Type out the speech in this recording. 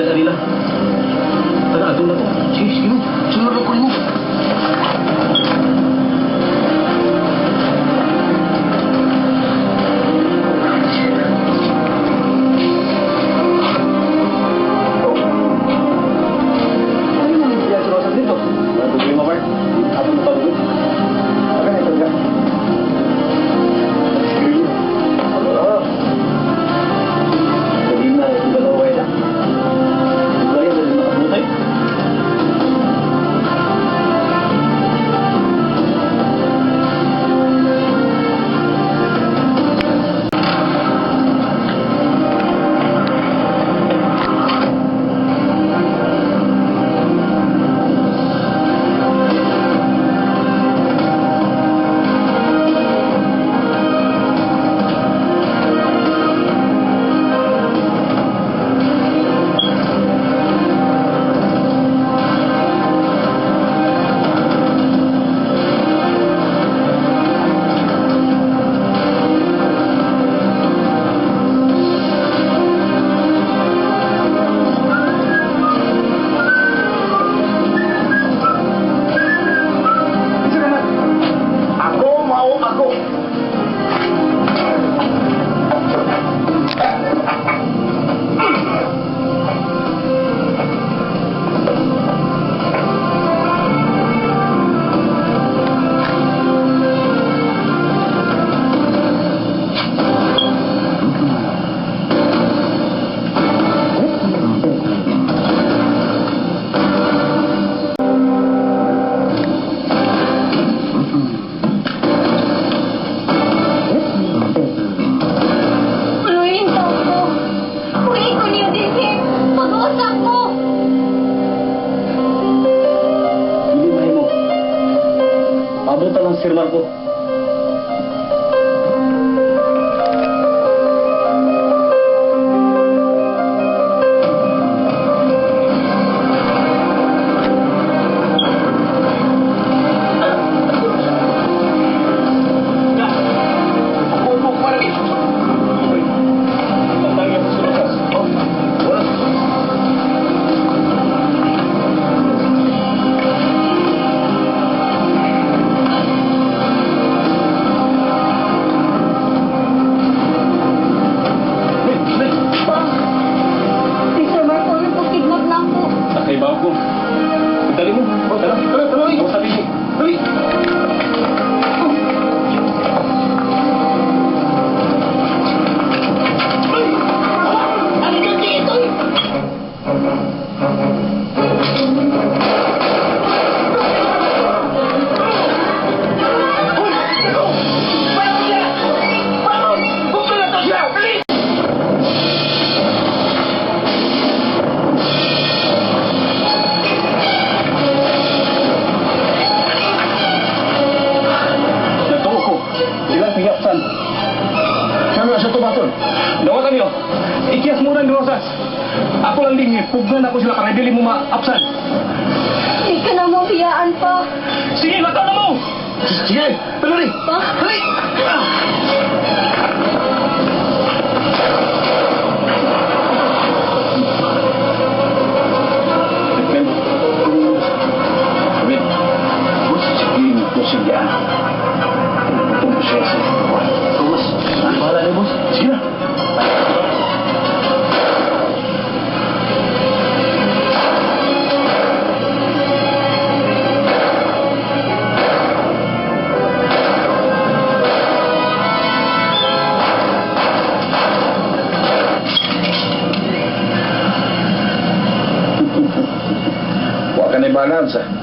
Sa nila. Tara, ato na to. Sige, sige mo. Sunod ko mo. Ano yung mga si Rosas dito? Wala problema, Mark. Ako na pagod. Akin na, talaga. Ano? Sabihin na, yung dalawa na. Kaya na rin nakabutay. Isa naman. Ako mao ako. Luin ko. Huwag ko niyo dinhi. Pag-usap ko. Hindi mahimo. Abutan lang Sir Marco. Ako ko lagi. Uy, pagtangin sa Rosas. Oh, wala. Hey, hey, Pa, si Sir Marco rin po kidnap na ako. Nakaibaw ko. Dali mo. Oh, tara, tara, tara. Ako sa busy. Dali. Ay! Ang ganda ito eh. Bangon! Buksan na to siya! Dali! Nagtuo ko. Sila pihapsan. Kami sa tumaton. Dawatan niyo. Ikiyas muna ni Rosas. Ako lang din, pugnan ako sila para dili mo maapsan. Di ka na mo biyaan pa. Sige, lakaw na mo! Sige! Dali! Pa? Dali! Sabi, sige ko siya. Itong proseso. Thomas, bahala ni boss. Sige na. Wa ka na balance.